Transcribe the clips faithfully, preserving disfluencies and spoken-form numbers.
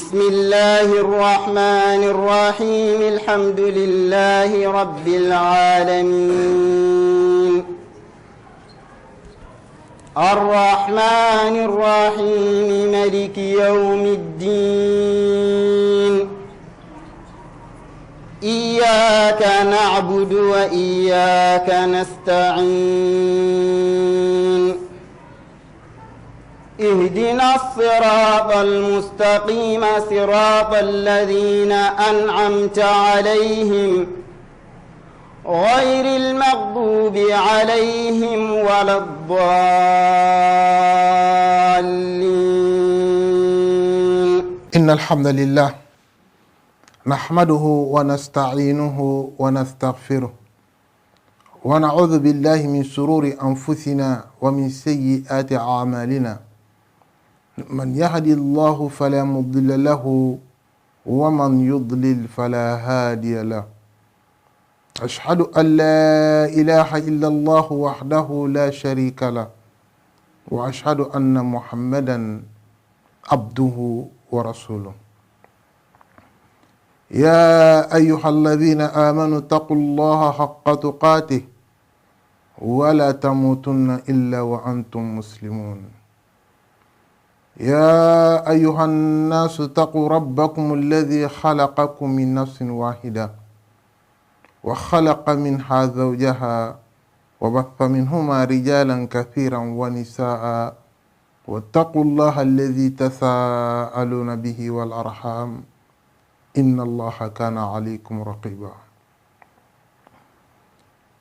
بسم الله الرحمن الرحيم. الحمد لله رب العالمين. الرحمن الرحيم. ملك يوم الدين. إياك نعبد وإياك نستعين. اهدنا الصراط المستقيم، صراط الذين أنعمت عليهم، غير المغضوب عليهم ولا الضالين. إن الحمد لله نحمده ونستعينه ونستغفره، ونعوذ بالله من شرور أنفسنا ومن سيئات أعمالنا. من يهد الله فلا مضل له، ومن يضلل فلا هادي له. أشهد أن لا إله إلا الله وحده لا شريك له، وأشهد أن محمدا عبده ورسوله. يا أيها الذين آمنوا اتقوا الله حق تقاته ولا تموتن إلا وأنتم مسلمون. يا أيها الناس اتقوا ربكم الذي خلقكم من نفس واحدة وخلق منها زوجها وبث منهما رجالا كثيرا ونساء واتقوا الله الذي تساءلون به والأرحام إن الله كان عليكم رقيبا.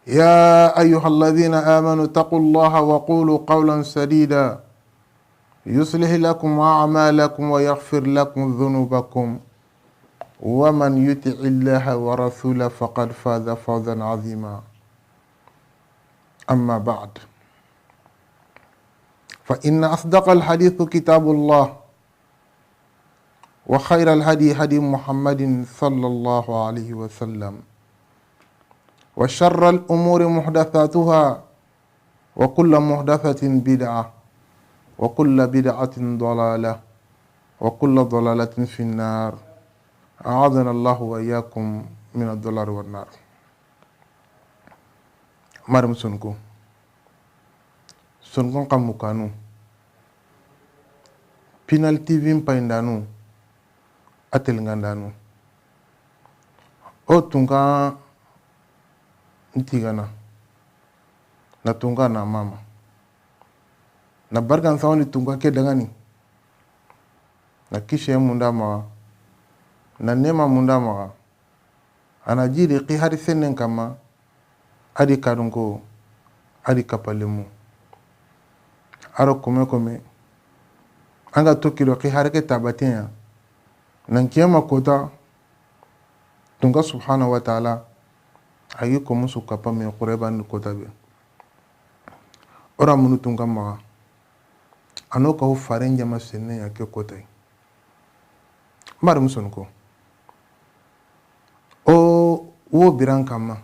يا أيها الذين آمنوا اتقوا الله وقولوا قولا سديدا يصلح لكم أعمالكم ويغفر لكم ذنوبكم ومن يطع الله ورسوله فقد فاز فوزا عظيما. أما بعد، فإن أصدق الحديث كتاب الله، وخير الهدي هدي محمد صلى الله عليه وسلم، وشر الأمور محدثاتها، وكل محدثة بدعة، وكل بدعة ضلالة، وكل ضلالة في النار. أعاذنا الله وإياكم من الضلال والنار. Mari musunku. Songon xamu kanu. Pinal T V n payindanu, a telingandanu. O tunka n tigana, na tunka na mama, na barkan sawani tunka ke dangani, na kisiye munda maxa, na nema munda maxa. A na jidi xi hari sennen kamma, a di kadunko, a di kapalemu. A ro kome kome, an ga tokki do xi hari ke tabateya, nan kiyama kota, tunka subhanahu wa ta'ala a yi ko musu kapa me xure bandi kota be. O ra munu tunka maxa, a no kawo faren jama senne ya ke kotay. Mari muson ko. O wo biran kamma.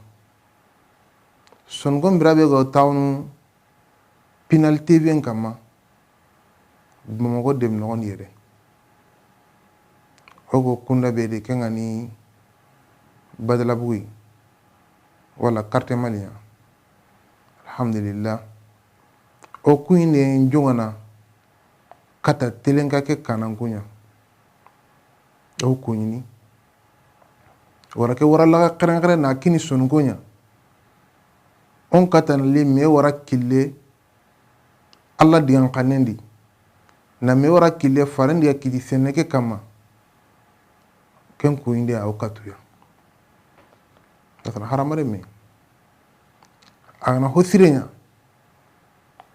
Songon bira be ga tawnu Pinal T V n kamma. Bamako dem noxon yere. O go kunda be de kengani Badalabuyi wala Carte Malien. Alhamdulillah. O kuyinde n jongana kata telenka ke kanan kuña. O kuñini. Wara ke wara laga xeren xeren na kini sonunko ña. On katana li me wara kille Allah digan xanendi. Na me wara kille farendi ya kiti senne ke kamma. Ken kuyinde a o katuya. Kasana haramare me. A gana ho sire ña.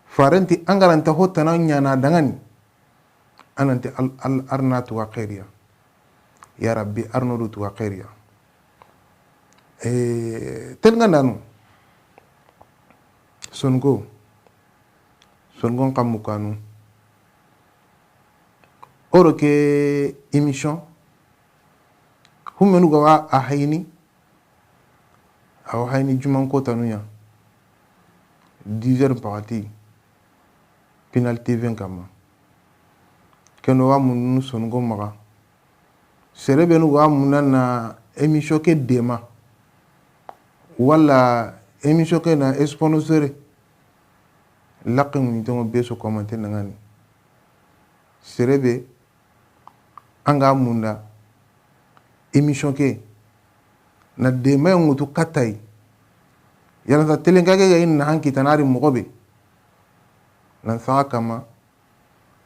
Farenti an ga ra nta ho tana ñana dangani. An nanti al, al, arna tuga xeeriya. Ya Rabbi, arno du tuga xeeriya. E, telingandanu. Sonko. Sonko n xamu kanu. O ro ke émission. Hummenu ga wa a hayini. Awa hayini juman kotanu ña. Dix heures n paxati. Pinal T V n kamma. Keno wa mununu sonunko maxa. Sere benu ga munda na émission ke dema, wala émission ke na sponsoré, laqqe ŋuɲi tonŋo be su commenté na ŋa ni. Sere be, an ga munda émission ke na dema ya ŋutu katta yi, yala sa telen ka ke ga in na han kitana ri moxo be, nan saxa kama.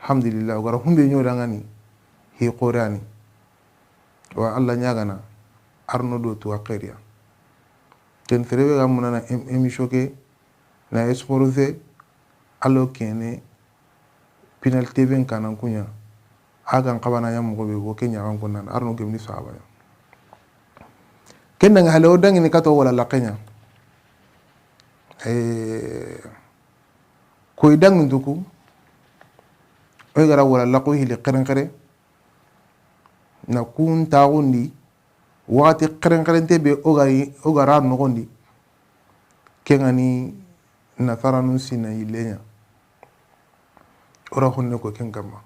Alhamdulillah, o ga ra humbe ɲo da ŋa ni, hi xore ya ni. Wa Alla ɲaagana, arno do tu a xeeri ya. Ken sere be ga munda na em-, émission ke, na sponsoré, allo kene, Pinal T V n kanan kuɲa, a ga n xabana ɲa moxo be, wo ke ɲaxan kunnan, arno gemni sahaba ɲa. Ken da ŋa hale o dangi ni kato wala laqqe ɲa. Eh, Koy dangintuku, o ga ra wala laqqu hili xerenxere, na kun taxundi, waxati xerenxerente be o ga yi, o ga ra noxondi, ke ŋa ni nasaranun sina yille ɲa. O ra honne ko ken kamma.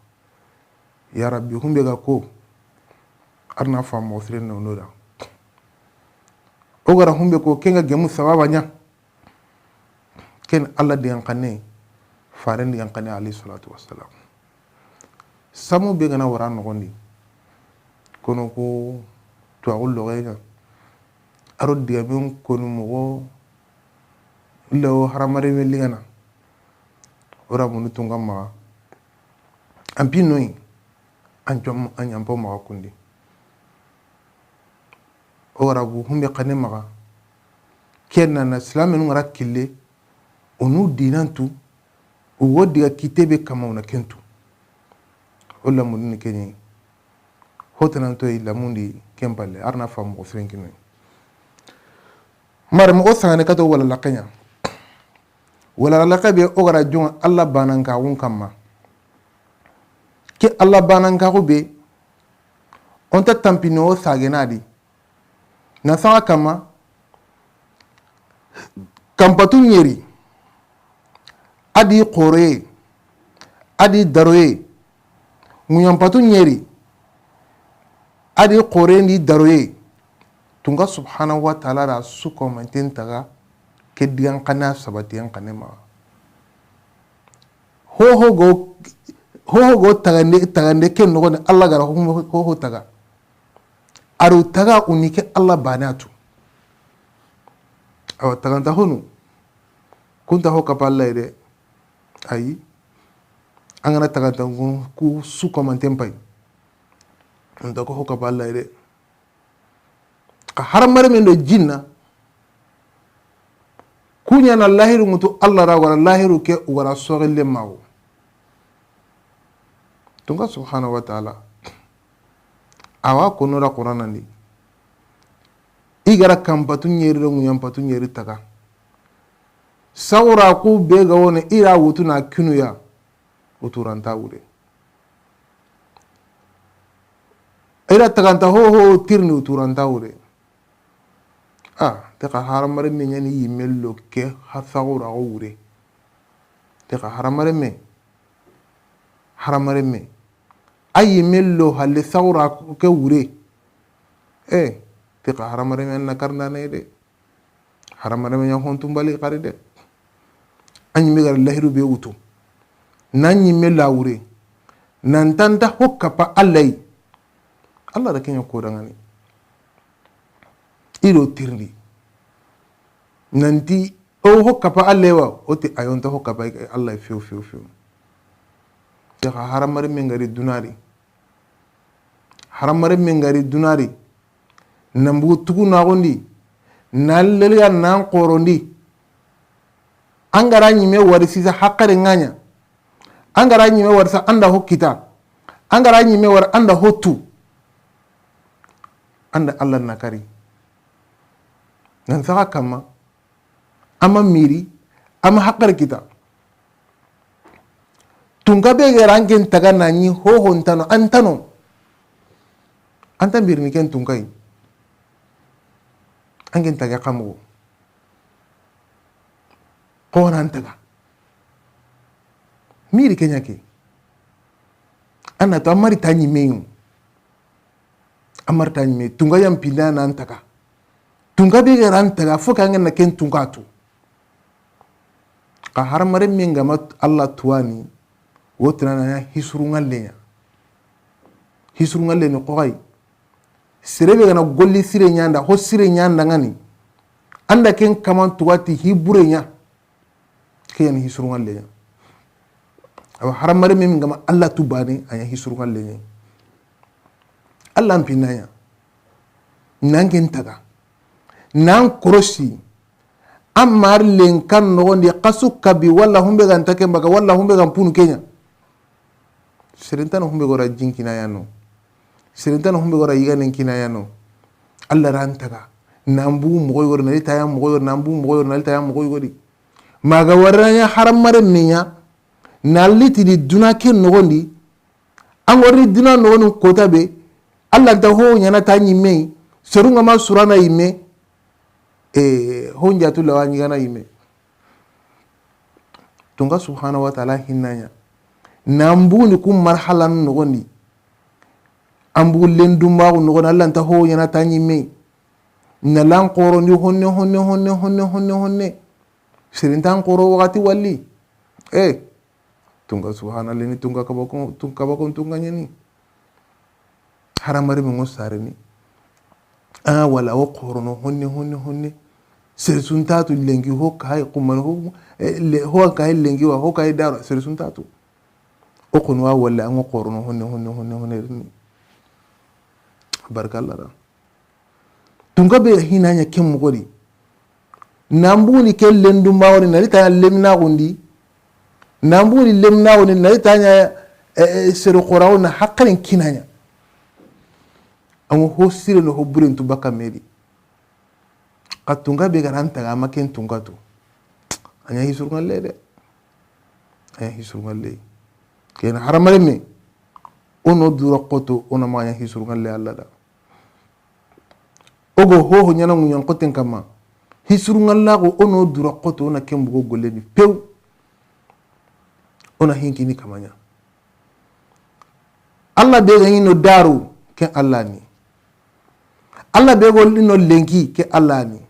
Ya Rabbi, humbe ga ko, arna famo siren no da. O ga ra humbe ko, ken ga gemu sababa ɲa. Ken Alla digan xanne, Faren digan xanne, alayhi salatu wassalam. Samu be ga na wara noxondi, kono ko tuwaxu loxe ŋa, a ro digamen konu moxo, illa wo haramare me ligana, o ra munu tunga maxa, an pi noyi, an com, an ɲampo maxa kundi. O ga ra bu humbe xanne maxa. Ken na na silamenu ŋa ra kille, o nu dinantu, o wo diga kite be kama o na kentu. O lamundi ni ke ɲi. Hotananto yi lamundi ken palle, arna famo siren kinu. Mare moxo sangane kato wala laqqe ɲa. Wala laqqe be o ga ra jonga Alla banankaxun kamma. Ke Alla banankaxu be, o nta tampini o sagena di. Na saxa kama, kanpatu ɲeri, a di xoroye, a di daroye, ŋuɲanpatu ɲeri, a di xoroye ndi daroye, tunga subhanahu wa taala da su komanten taga, ke digan xanne sabatiyen xanne maxa. Hoho go, hoho go tagande, tagande ken noxondi, Alla ga ra hoho, hoho taga. A ro taga u ni ke Alla bane a tu. Awa, taganta honu. Kunta ho kapa Alla yi de. Ayi. An ga na taganta ku, ku su komanten pay. An ta ko ho kapa Alla yi de. Xa haramare men do jinna. Ku ɲa na lahiru ŋutu Alla ra, wara lahiru ke, wara soxille mawo. Tunga subhanahu wa taala. Awa kono ra Qur'ana ndi. I ga ra kanpatu ɲeri do ŋuɲanpatu ɲeri taga. Sawura ku be ga wone i ra wutu na kinu ya. Wuturanta wure. I ra taganta hoho tirni wuturanta wure. A, te xa haramare me ɲa ni yimme lo ke ha sawura go wure. Te xa haramare me. Haramare me. A yimme lo halle sawura ke wure. E, te xa haramare me na karna ne de. Haramare me ɲa hontu mbali xari de. A ɲimme ga ra lahiru be wutu. Na ɲimme lawure. Nan tanta ho kapa Alla yi. Alla da ke ɲa ko dangani. I do tirindi. Nanti o ho kapa Alla yi wa, o ti a yo nta ho kapa Alla yi few, few, few. Te xa haramare me ga ri duna ri. Haramare me ga ri duna ri. Nan bugu tugu naxundi, nan leliga nan xorondi. An ga ra ɲimme wari sisa haqare ŋa ɲa. An ga ra ɲimme wari sa an da ho kita. An ga ra ɲimme wari an da ho tu. An da Alla na kari. Nan saxa kamma. Ama miri, ama haqare kita. Tunka be ga ra an ken taga na ɲi hoho ntano, an tano. An ta mbirini ken tunka yi. An ken taga xa moxo. Xo na an taga. Miri ke ɲa ke. An na to a mari ta ɲimme yu. A marta ɲi me, tunka yan pilla nan taga. Tunka be ga ran taga, fo ka ngana ken tunka tu. Ka harmare me ngama Allah tuwani, wotina na ya hisuru ngalle ɲa. Hisuru ngalle ni ko gay. Sere be gana golli sire ɲanda, ho sire ɲanda ngani. Anda ken kaman tuwati hibure ɲa. Ke yan hisuru ngalle ɲa. Awa harmare me ngama Allah tu bane, a ya hisuru ngalle ɲa. Allah mpinna ɲa. Nan ken taga. Nan korosi. Amar len kan nogondi kasu kabi wala humbe gan take mbaga wala humbe gan punu kenya. Serentano humbe gora jinkina yano. Serentano humbe gora yiganen kina yano. Allah ran taga. Nambu mogoy gori, nali taya mogoy gori, nambu mogoy gori, nali taya mogoy gori. Maga waranya haram mare menya. Nali tidi duna ke nogondi. An gori duna nogondi kota be. Allah ta ho nyana ta nyime. Serunga ma surana yime. E ho njatu lawa nyigana yime. Tunga subhanahu wa ta'ala hinna ɲa. Nan buguni kun marhalan nogondi. An bugu lendumbaxu nogondi, Allah nta ho ɲana ta ɲimme. Na lan xorondi honne, honne, honne, honne, honne, honne. Serintan xoro waxati walli. E. Tunga subhanallah ni tunga kabakon, tun-, kabakon tunga ɲani. Haramari me ŋo sareni. A wala o xorono honne, honne, honne. Sere suntatu lenki ho kay kumano ho, e, le, ho kay lenki wa ho kay daro sere suntatu. O kono wa wala ŋo xorono honne, honne, honne, honne rini. Barkalla da. Tunka be hina ɲa ken moxo di. Nan buguni ke lendumbaxu ni, nari ta ɲa lemnaxundi. Nan buguni lemnaxundi, nari ta ɲa, e, e, sere xoraxu na haqqen kinaɲa. An ho sire no ho buren tu baka meri. Xa tunka be ga ran taga ma ken tunka tu. A ɲa hisurungalle de. A ɲa hisurungalle. Ken haramare me. Ono dura xoto, ona ma ɲa hisurungalle Allah da. Ogo hoho ɲana ŋuɲan xoten kama. Hisurungallaxu ono dura xoto, ona ken bugo golleni pew. Ona hinkini kamaɲa. Allah be ga ɲi no daru, ken Allah ni. Allah be go li no lenki, ken Allah ni.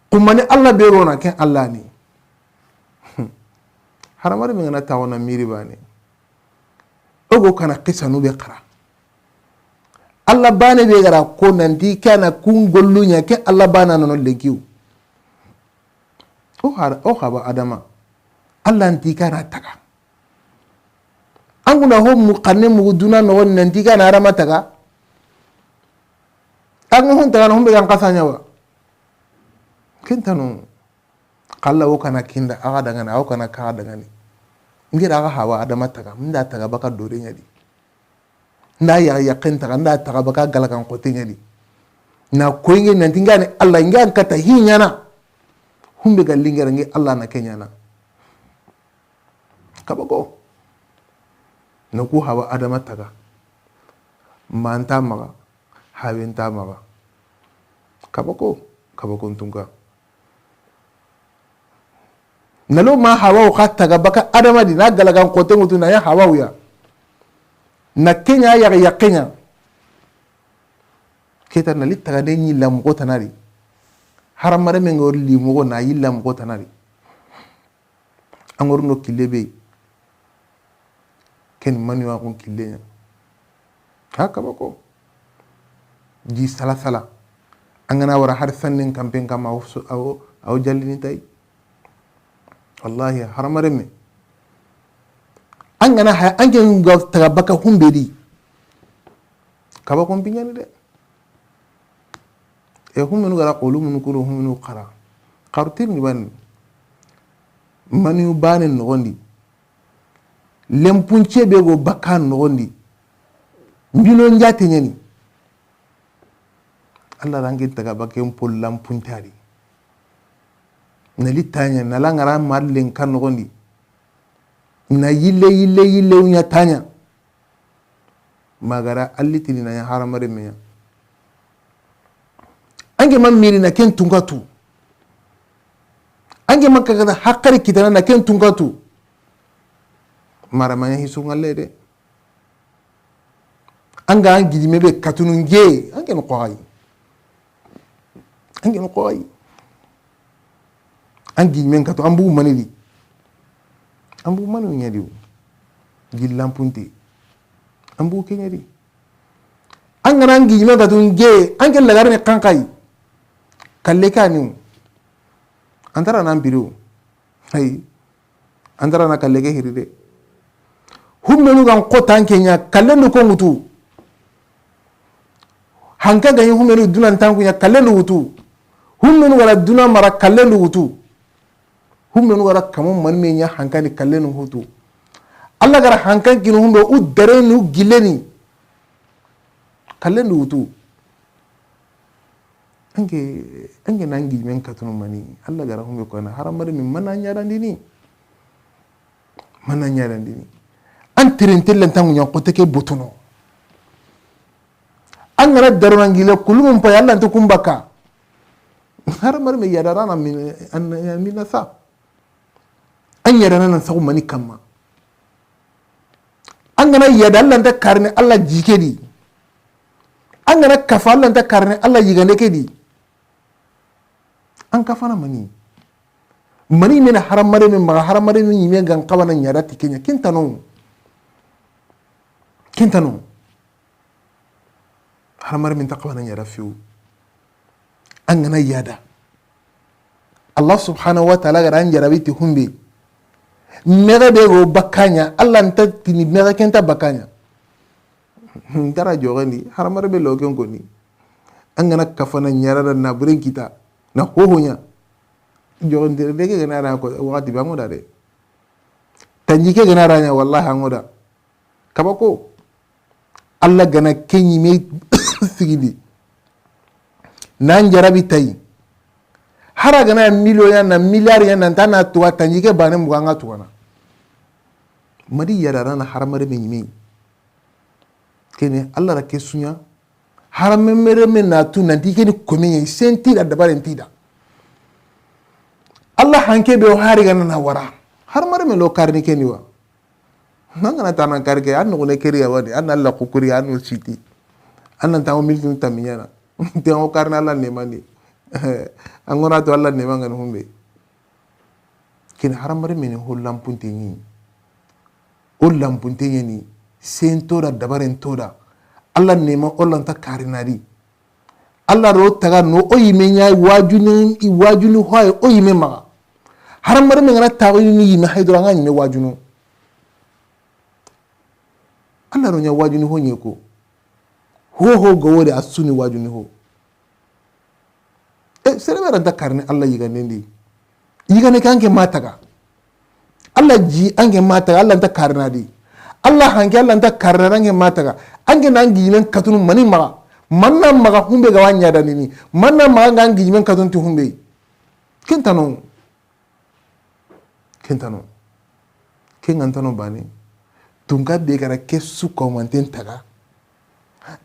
Kumani Allah be rona, ken Allah ni. Haramari me ngana tawona miri bane. Ogo kana qisanu be xara. Allah bane be gara ko nanti kana kun gollunya ke Allah bana no lenkiw. O har-, o haba Adama. Allah nti kana taga. Anguna ho mu kanne mu duna no nanti kana Adama taga. Anga hon taga no humbe kan kasanya wa. Kentano. Kalla wo kana kinda, axa dangana, awo kana kaxa dangani. Ngira axa hawa Adama taga, nda taga baka dore ɲadi. Nda ya, yaqen taga, nda taga baka galakan xote ɲadi. Na koyinge nanti ngani Allah, ngan kata hi ɲana. Humbe ga lingera ngi Allah na ke ɲana. Kabako. Na ku hawa Adama taga. Manta maga, hawenta maga. Kabako, kabako ntunga. Nalo ma hawa o xa taga baka Adama di, na galagan xote ŋutu na ya hawa uya. Na kenya ya, ya kenya. Keta na li taga de ɲi la moxo tanari. Haramare me ngor li moxo na yilla moxo tanari. Angor no kille be. Ken manu ya kun kille ɲa. Ha kabako. Ji sala sala. Angana wara har sannen kampen kama awo, awo, awo jallini tay. Wallahi, haramare me. Angana ha, anke nga taga baka humbe di. Kabako mpiɲani de. E humenu gara qolu munu kuro humenu xara. Xaru tirni bani. Maniyu bane noxondi. Lempunce be go baka noxondi. Mbino njate ɲani. Allah rangi taga bake mpo lampuntari. Na li taɲa, na la ngara marlen kan noxondi. Na yille, yille, yille uɲa taɲa. Magara allitini na ya haramare meya. Ange ma miri na ken tunka tu. Ange ma kagada hakkari kitana na ken tunka tu. Mara manya hisu ngalle de. An ga an gijime be katunu nge, an ke no xoxayi. An ke no xoxayi. An gijimen katu, an bugu mani di. An bugu mani ɲa di. Gillan punte. An bugu ke ɲa di. An ga na an gijimen katu nge, an ke lagare ni xanxayi. Kalle kaniw. An tara nan biriw. Hay. An tara na kalle ke hiri de. Hummenu gan xotan ke ɲa, kallen du ko ŋutu. Hanka ga ɲi hummenu dunan tanku ɲa, kallen du wutu. Hummenu gara duna mara, kallen du wutu. Hummenu gara kamo mani me ɲa hankani, kallen du wutu. Alla gara hankan kinu humbe u derenu gilleni. Kallen du wutu. Anke, anke nan gijimen katunu mani, Alla gara humbe ko na haramare mi mana ɲadandini. Mana ɲadandini. An tirintillen tangu ɲa xote ke botono. An gana darona ngile kulumun pay Alla nta kumbaka. Haramare mi yadarana min, an, min sa. An yadana nan sagu mani kamma. An gana yada Alla nta karne Alla jike di. An gana kafa Alla nta karne Alla yigande ke di. An kafana mani. Mani mena haramare me maga haramare me ɲime gan xawana ɲada ti ke ɲa. Kentano. Kentano. Haramare me nta xawana ɲada fiu. An gana yada. Allah subhanahu wa ta'ala gara an jarabi ti humbe. Mega be go bakanya, Allah nta tini mega kenta bakanya. Ntara jogendi, haramare be lo ken koni. An gana kafana ɲarada na buren kita, na hohonya. Jogendi de ke gana ra ko, wakati ba ngoda de. Tanji ke gana ra ɲa, wallahi an ngoda. Kabako. Allah gana ke ɲime sigindi. Nan jarabi tayi. Hara gana million ya na milliard ya na nta na tuwa tanji ke bane muga nga tuwana. Madi yada na haramare me ɲime. Kene Allah ra ke sunya. Haramare me na tu nanti keni kome ɲe senti da dabare nti da. Allah hanke be o hari gana na wara. Haramare me lo karni keni wa. Nangana tanan karke, an nugune keri ya wani, an Allah kukuri, an no siti. An nan tango milkin tamiyana. Tango karna Allah ne mani. An gona to Allah ne mangani humbe. Kini haramare meni ho lampunte ni. O lampunte ni. Sen toda, dabaren toda. Allah ne ma o lanta karinadi. Allah ro taga no o yime ɲa wajuni, i wajuni hoye o yime maga. Haramare me ngana tago ni yime haydura nga yime wajunu. Allah ro ɲa wajuni ho ɲe ko. Ho ho go wori asuni wajuni ho. E, sere be ranta karni Allah yiganendi. Yigane ke anke mataga. Allah ji anke mataga, Allah nta karna di. Allah hanke, Allah nta karna anke mataga. Anke nan gijimen katunu mani maga. Manna maga humbe ga wanya da nini. Manna maga ngan gijimen katunu ti humbe. Kentano. Kentano. Kengantano bani. Tunka be gara ke su ko manten taga.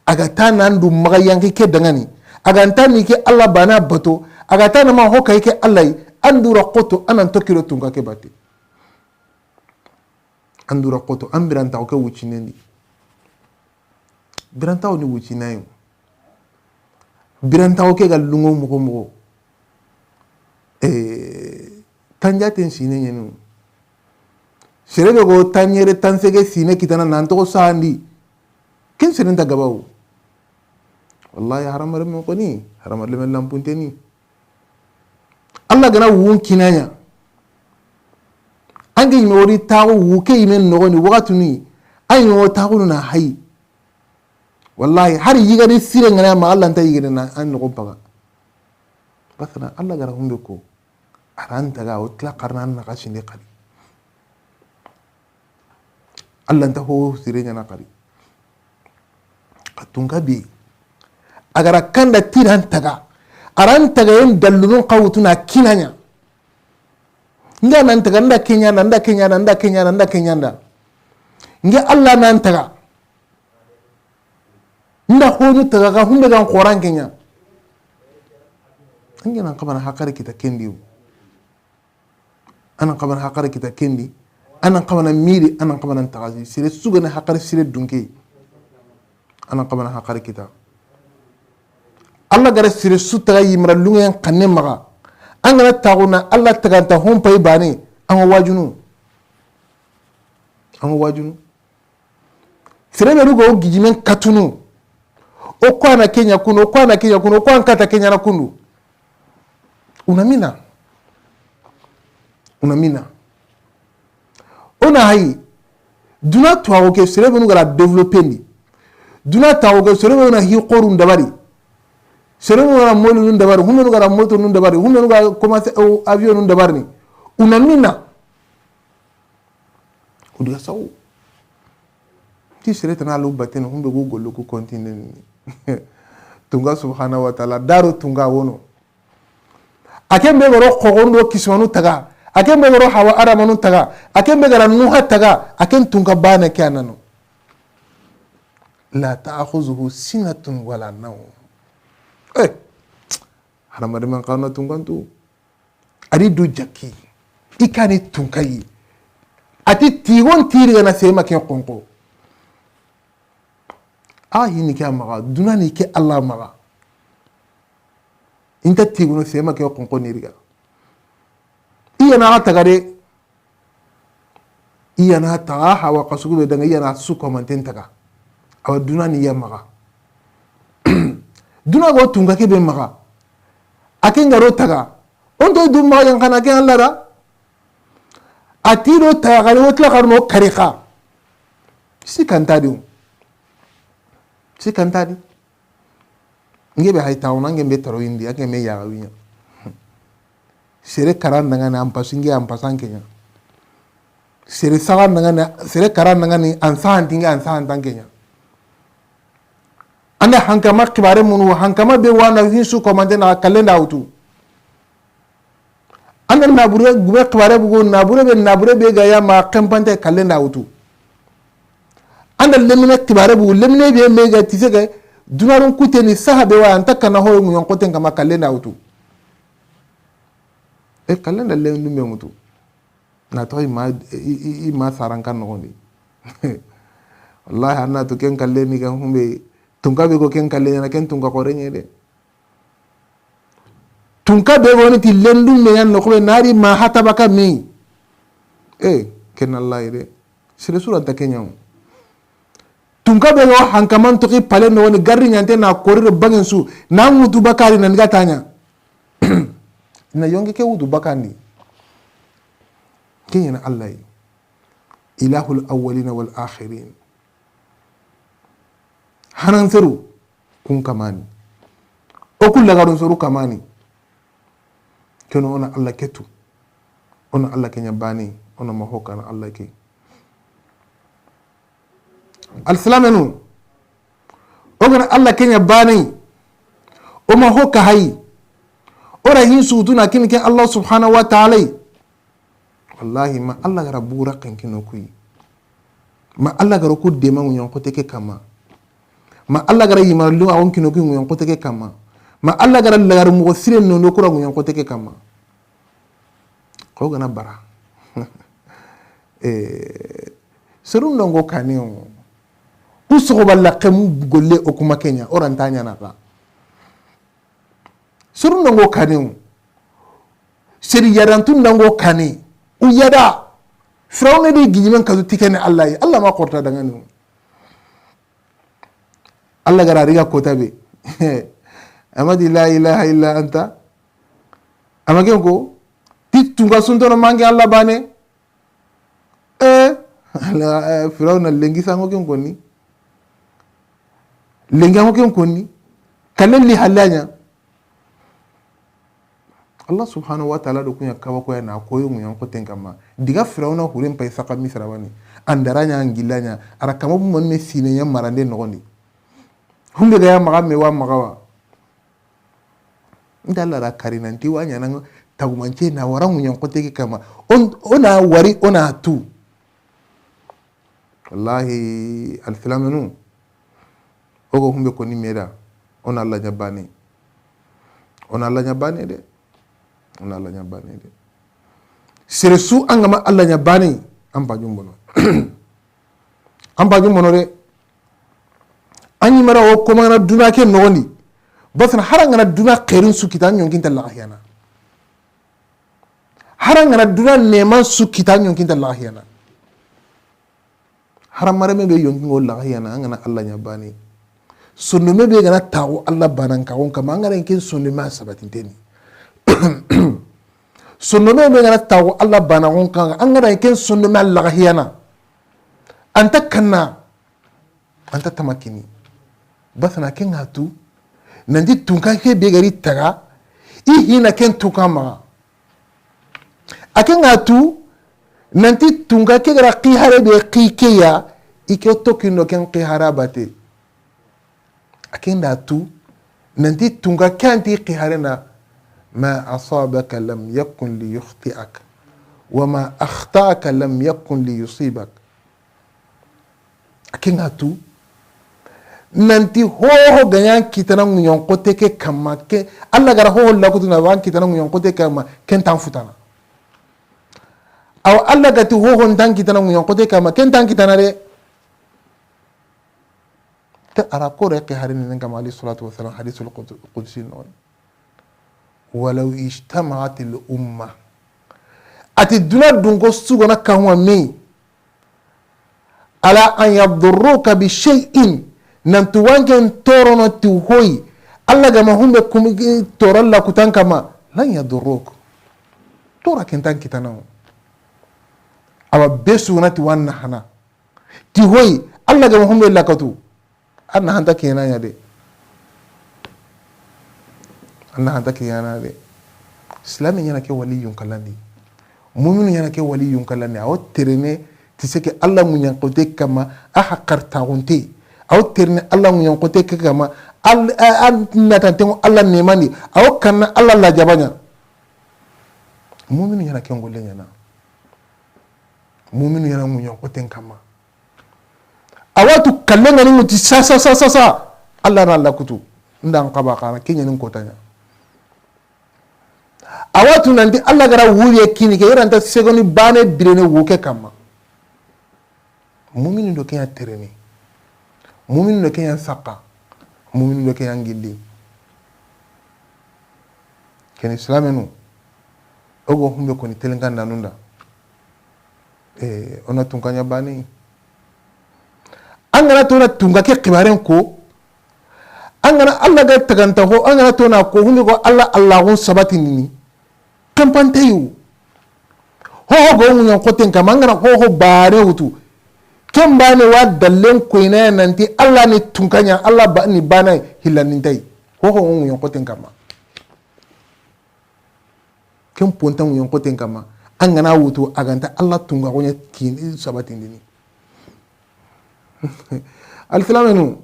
A ga ta nan du maga yanki ke dangani. A ga nta ni ke Allah bana bato. A ga ta na ma hoka ke Allah yi. An dura koto anan tokiro tunka ke bate. An dura koto an birantaxo ke wuccinendi. Birantaxo ni wuccinayo. Birantaxo ke ga lungo moxo moxo. Eh, tanjaten sine ɲenu. Sere be go tanɲere tansege sine kitana nan toxo sahandi. Ken sere nta gabawo. Wallahi haramare me koni, haramare me lampunteni. Allah gana wun kinanya. Ange yime wori taxu wuke yime nogoni waxatuni. An yime wori taxunu na hayi. Wallahi hari yigani sire ngana ma Allah nta yigene na an nogon paga. Basana Allah gara humbe ko. Aran taga o tla karna na kasinde kadi. Allah nta ho sire ɲana kadi. Ka tunka bi. A gara kanda tiran taga. Aran taga yen dallunun kawutuna kinanya. Nga nan taga nda kenya nda kenya nda kenya nda kenya nda. Nge Allah nan taga. Nda honu taga ga hunde gan koran kenya. Ange nan kamana hakare kita kendi. Anan xabana haqare kita kendi, anan xabana miri, anan xabana taxasi. Sere sugane haqare sire dunke. An na xamana haqari kita. Alla ga ra sere su taga yimara lunŋen xanne maxa. An ga na taxu na Alla taganta hon pay bane, an ŋa wajunu. An ŋa wajunu. Sere be rugo gijimen katunu. O ko a na ke ɲa kunu, o ko a na ke ɲa kunu, o ko an kata ke ɲa na kundu. Una mina. Una mina. O na hayi. Duna tuwaxu ke, sere benu ga ra développé ndi. Duna tuwaxu ke, sere benu na hi xoru ndabari. Sere benu ga ra molu nun dabari, humenu ga ra moto nun dabari, humenu ga commencé, o, avion nun dabari ni. Una mina. Kudiga sawu. Ti sere tana lo batene, humbe go gollo ku continue ni. Tunga subhanahu wa ta'ala, daro tunga wono. A ken be ga ro xoxondo kismanu taga, a ken be ga ro hawa aramanu taga, a ken be ga ra nuha taga, a ken tunka bane ke anano. La ta'khuzuhu sinatun wala nawm. Eh, haramari man kana tunkantu. A di du jakki. I kani tunkayi. A ti tigon tiri ga na sema ken konko. A hini ke a maxa, duna ni ke Alla maxa. Inta tiguno sema ke xonxo ni riga. I ya na taga de. I ya na taga hawa kasugu be danga, i ya na su komanten taga. Awa duna ni ya maxa. Duna go tunga ke be maxa. A ke nga ro taga. On to du maxa yan kana ke Alla da. A ti do taga ro tla karno karixa. Si kanta di. Si kanta di. Nge be hay tawna, nge be taro indi, ake me yaga winya. Sere karan daga na ampasu nge ampasan kenya. Sere sagan daga na, sere karan daga ni ansahan tinge ansahan tan kenya. Anda hankama kibare munu, hankama be wana hinsu komande na kalenda utu. Anda nabure gube kibare bugu, nabure be, nabure be ga ya ma kempante kalenda utu. Anda lemine kibare bugu, lemine be me ga tise ga dunarun kuteni saha be wa anta kana hoyo ŋuɲon koten kama kalenda utu. E kalenda len dumbe mutu. Na to i ma, i, i, i ma saran kan noxondi. Wallahi, anna to ken kalle ni kan humbe, tunka be go ken kalle na ken tunka xore ɲe de. Tunka be go ni ti lendum me yan noxo be nari ma hata baka mi. E, ken Allah de. Sire sura ta kenyan. Tunka be go hankaman to ki pale no ni garri ɲante na koriro bangen su, na mutu bakari na niga tanya. Na yonge ke wutu bakandi. Ken yan Allah. Ilahul awwalina wal akhirin. Hanan seru kun kamani. O kun lagarun seru kamani. Keno ona Allah ketu. Ona Allah kenya bani. Ona mahoka na Allah ke. Alsilamenu. O gana Allah kenya bani. O mahoka hayi. O ra hin sutuna kin ke Allah subhanahu wa ta'ala. Wallahi, ma Allah gara bura kankino kuyi. Ma Allah gara ku dema ŋuɲon kote ke kama. Ma Allah gara yimara lu awon kino kuyi ŋuɲon kote ke kama. Ma Allah gara lagar mugo sire nondo kura ŋuɲon kote ke kama. Ko gana bara. Eh, serun dongo kane o. Ku sogo balla kemu golle o kuma kenya, oranta ɲana ka. Suru ndongo kane o. Seri yadantu ndongo kane. U yada. Firawna di gijimen kazu tikene Allah yi. Allah ma korta dangani o. Allah gara riga kota be. Amadi la ilaha illa anta. Amake ko. Ti tunga suntono mange Allah bane. Eh, ala, eh, Firawna lenki sango ken konni. Lenki sango ken konni. Kallen li hallanya. Allah subhanahu wa ta'ala do kunya kaba koya na koyo ŋuɲon koten kama. Diga Firawna huren pay saka Misra wani. Andaranya angilanya. Ara kama bu mon me sine nya marande nogondi. Humbe ga ya maga me wa maga wa. Nta Allah ra kari nanti wa ɲana tagumance na wara ŋuɲon kote ke kama. On, ona wari, ona tu. Wallahi, alfilamenu. Ogo humbe koni meda. Ona Allah ɲa bane. Ona Allah ɲa bane de. Ona Allah ɲa bane de. Sere su angama Allah ɲa bane. Ampa jumbono. Ampa jumbono de. A ɲi mara o komana duna ke noxondi. Basana harangana duna xeerin su kita, a ɲonkinta laxahiyana. Harangana duna neman su kita, a ɲonkinta laxahiyana. Haramareme be yonkingo laxahiyana, angana Allah ɲa bane. Sondome be gana taxu Allah banan kaxon kama, angana ken sondome a sabatinteni. Sondome be gana taxu Allah banaxon kama, angana ken sondome a laxahiyana. Anta kanna, anta tamakini. Basana ken ŋa tu, nanti tunka ke be gari taga, i hina ken tunka maxa. A ke ŋa tu, nanti tunka ke gara xihare be xi ke ya, i ke tokindo ken xihara bate. A ke nda tu, nanti tunka ke anti xihare na, ma asabaka lam yakun li yukhti'ak, wa ma akhta'aka lam yakun li yusibak. A ke ŋa tu, nanti hoho ga ɲa kitana ŋuɲon xote ke kama, ke, Allah gara hoho lakutu na wa kitana ŋuɲon xote ke kama, ken tan futana. Awa Allah gati hoho ntan kitana ŋuɲon xote kama, ken tan kitana de. Te ara kore ke harini nen kama alayhi salatu wassalam, hadisul qud-, qudsi no. Walaw ijtama'atil umma. Ati duna dunko sugana kanwa me. Ala an yadurruka bi shay'in, nanti wanken torono ti hoyi, Allah gama humbe kumi toro lakutan kama, lan yadurruk. Tora kentan kitana. Awa be sugana ti wanna hana. Ti hoyi, Allah gama humbe lakatu. An na hanta kena ɲa de. An na hanta kena de. Islami ɲana ke waliyun kallandi. Muminu ɲana ke waliyun kallandi. Awo terene ti seke Allah ŋuɲan xote kama a hakartaxunte. Awo terene Allah ŋuɲan xote ke kama al-, a, a natantengo Allah nemandi. Awo kanna Allah la jabaɲa. Muminu ɲana ke ngolle ɲana. Muminu ɲana ŋuɲan xoten kama. Awatu kalle ngani muti sa, sa, sa, sa, sa. Allah na lakutu. Ndan kaba kana, ke ɲanin kotaɲa. Awatu nanti Allah gara wuye kini ke, yaranta segoni bane birene wuke kama. Mumini do kenya tereni. Mumini do kenya saka. Mumini do kenya ngilli. Ken islamenu. Ogo humbe koni telenkan nanunda. Eh, ona tunka ɲa bane. An gana tona tunka ke xibaren ko, an gana Allah ga taganta ho, an gana tona ko hunde ko Allah, Allah gun sabatini. Kampante yu. Hoho go ŋuɲan xoten kama, an gana hoho bane wutu. Ken bane wa dallen koyna nanti Allah ni tunka ɲa, Allah ba ni bana hilanintai. Hoho go ŋuɲan xoten kama. Ken ponta ŋuɲan xoten kama, an gana wutu a ganta Allah tunka xoɲa kin sabatindini. Alsilamenu,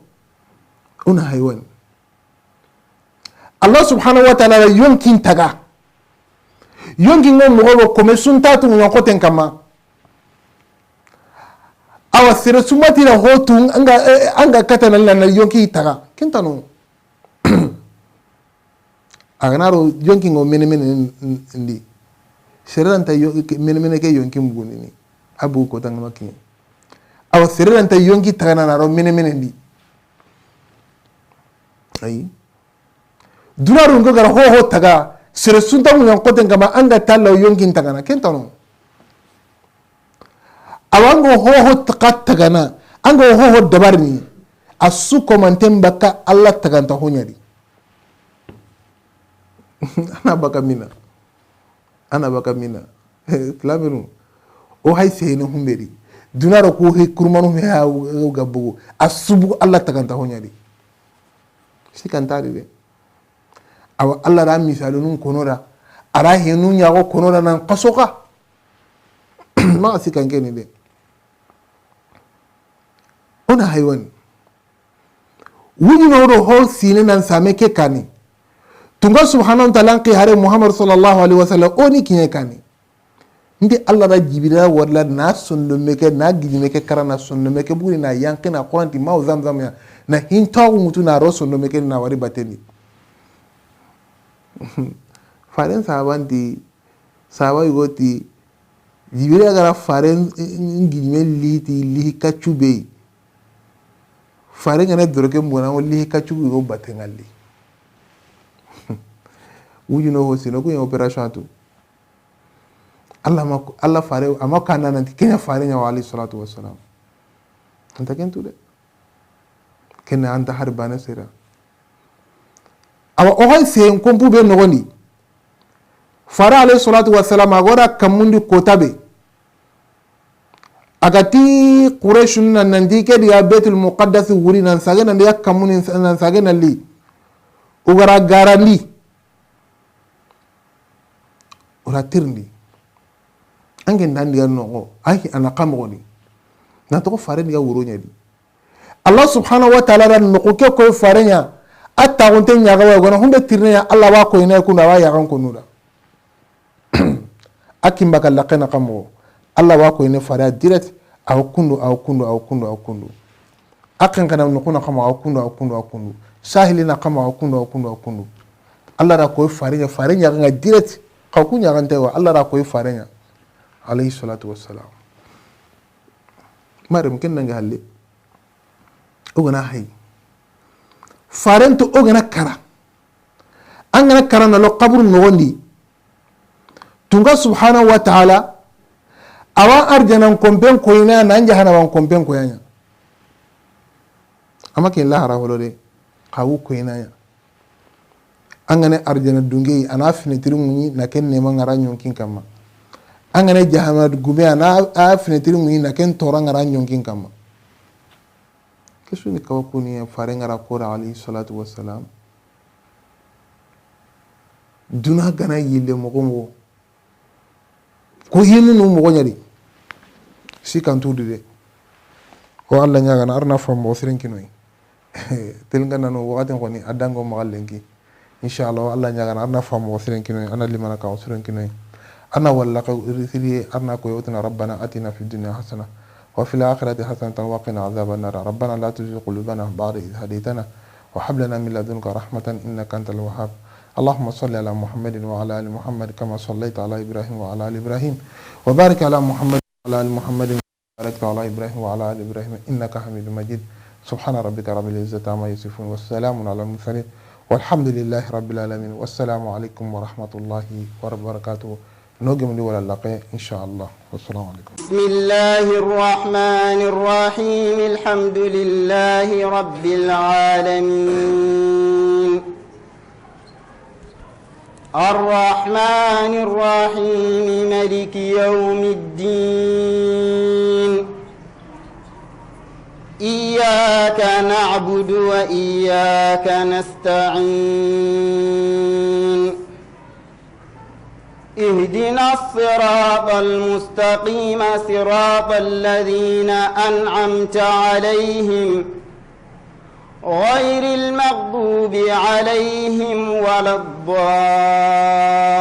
una haywan. Allah subhanahu wa ta'ala yonkin taga. Yonkin ŋo moxo bo kome suntatu ŋuɲan xoten kama. Awa sere sumatira hotu anga, eh, anga katana lana yonki taga. Kentano. A gana ro yonki ŋo mene mene ndi. Sere ranta yo-, mene mene ke yonki mugunini. Abu ko tanga makini. Awa sere ranta yonki tagana na ro mene mene ndi. Ayi. Duna ro ngo gara hoho taga. Sere sunta ŋuɲan xoten kama anga talla yonki tagana. Kentano. Awa ngo hoho taga tagana. Ango hoho dabarini. A su komanten baka Allah taganta hoɲadi. Ana baka mina. Ana baka mina. Laminu. O hay sehene humberi. Dunaro ko he kurmanu he ha ga bugu. A subu Allah taganta hoɲadi. Sikantari de. Awa Allah da misalu nun kono da. Ara henu ɲago kono da nan kasoka. Ma sikankeni de. Ona haywan. Wujino do ho sine nan same ke kani. Tunga subhanahu wa ta'ala an qi hare Muhammad sallallahu alaihi wasallam oni kiɲe kani. Ndi Allah da Jibrila warla na sondo meke, na gidi meke kara na sondo meke buri na yanki na Quran ti maw zamzam ya. Na hintawu mutu na ro sondo meke na wari bateni. Faren sahabanti, sahaba yugo ti, Jibrila gara faren ngidime liti lihi kaccu beyi. Fare ŋa na doroke mbona, wo lihi kacugu yo batte ŋa li. Wujuno ho sino ku ɲa opération tu. Allah ma, Allah fare, a ma kanna nanti ke ɲa fare ɲa wa, alayhi salatu wassalam. Anta ken tu de. Ken na anta hari bane sera. Awa, o hay sen kompu be nogondi. Fare alayhi salatu wassalam, a ga da kammundi kota be. A ga ti Qurayshun na nanti ke diga Baitul Muqaddas wuri nan sage nan diga kammuni nan sage nan li. O ga ra garandi. O ra tirindi. An ke ndan diga noxo. Ay, a na xa moxo ni. Na toxo fare diga wuro ɲa di. Allah subhanahu wa ta'ala da noxo ke koy fare ɲa. A taxunte ɲa ga wa gona hunde tirne ɲa Allah wa koyne kundu, a wa yaxan konu da. A kimba ka laxe na xa moxo. Allah wa koyne fare ya direct, a wa kundu, a wa kundu, a wa kundu, a wa kundu. A ken xa na noxu na xa moxo, a wa kundu, a wa kundu, a wa kundu. Sahili na xa moxo, a wa kundu, a wa kundu, a wa kundu. Allah da koy fare ɲa, fare ɲa ga direct. Xa ku ɲa ga nte wa, Allah da koy fare ɲa. Alayhi salatu wassalam. Marem ken nange halle. O ga na hay. Faren to o ga na kara. An ga na kara na lo kaburu nogondi. Tunga subhanahu wa ta'ala, a wa arjanan kompen koyna, nan jahannaban kompen koyna. A ma ke lahara holo de, xa wu koyna ɲa. An ga na arjana dunge, a na finetiri ŋuɲi na ken nema ŋara ɲonkin kamma. An ga na jahannama gume, a na a finetiri ŋuɲi na ken tora ŋara ɲonkin kamma. Ke su ni kawa kuni ya fare ŋara ko da, alayhi salatu wassalam. Duna ga na yille moxo moxo. Ko yinu nu moxo ɲa di. Si kan tu du de. O Allah ɲaagana, ar na faamu moxo siren kinoy. Telinga nano waxatin xoni a dango maxa lenki. Inshallah, o Allah ɲaagana, ar na faamu moxo siren kinoy, a na limana ka moxo siren kinoy. A na walla ka risiliye, ar na koy wotana, ربنا آتنا في الدنيا حسنة وفي الآخرة حسنة وقنا عذاب النار. ربنا لا تزغ قلوبنا بعد إذ هديتنا وهب لنا من لدنك رحمة إنك أنت الوهاب. اللهم صل على محمد وعلى آل محمد كما صليت على إبراهيم وعلى آل إبراهيم وبارك على محمد وعلى آل محمد باركت على إبراهيم وعلى آل إبراهيم إنك حميد مجيد. سبحان ربك رب العزة عما يصفون وسلام على المرسلين والحمد لله رب العالمين. والسلام عليكم ورحمة الله وبركاته. No gemundi wala laqe, inshallah. Wassalamu alaikum. بسم الله الرحمن الرحيم. الحمد لله رب العالمين. الرحمن الرحيم. ملك يوم الدين. إياك نعبد وإياك نستعين. اهدنا الصراط المستقيم، صراط الذين أنعمت عليهم، غير المغضوب عليهم ولا الضالين.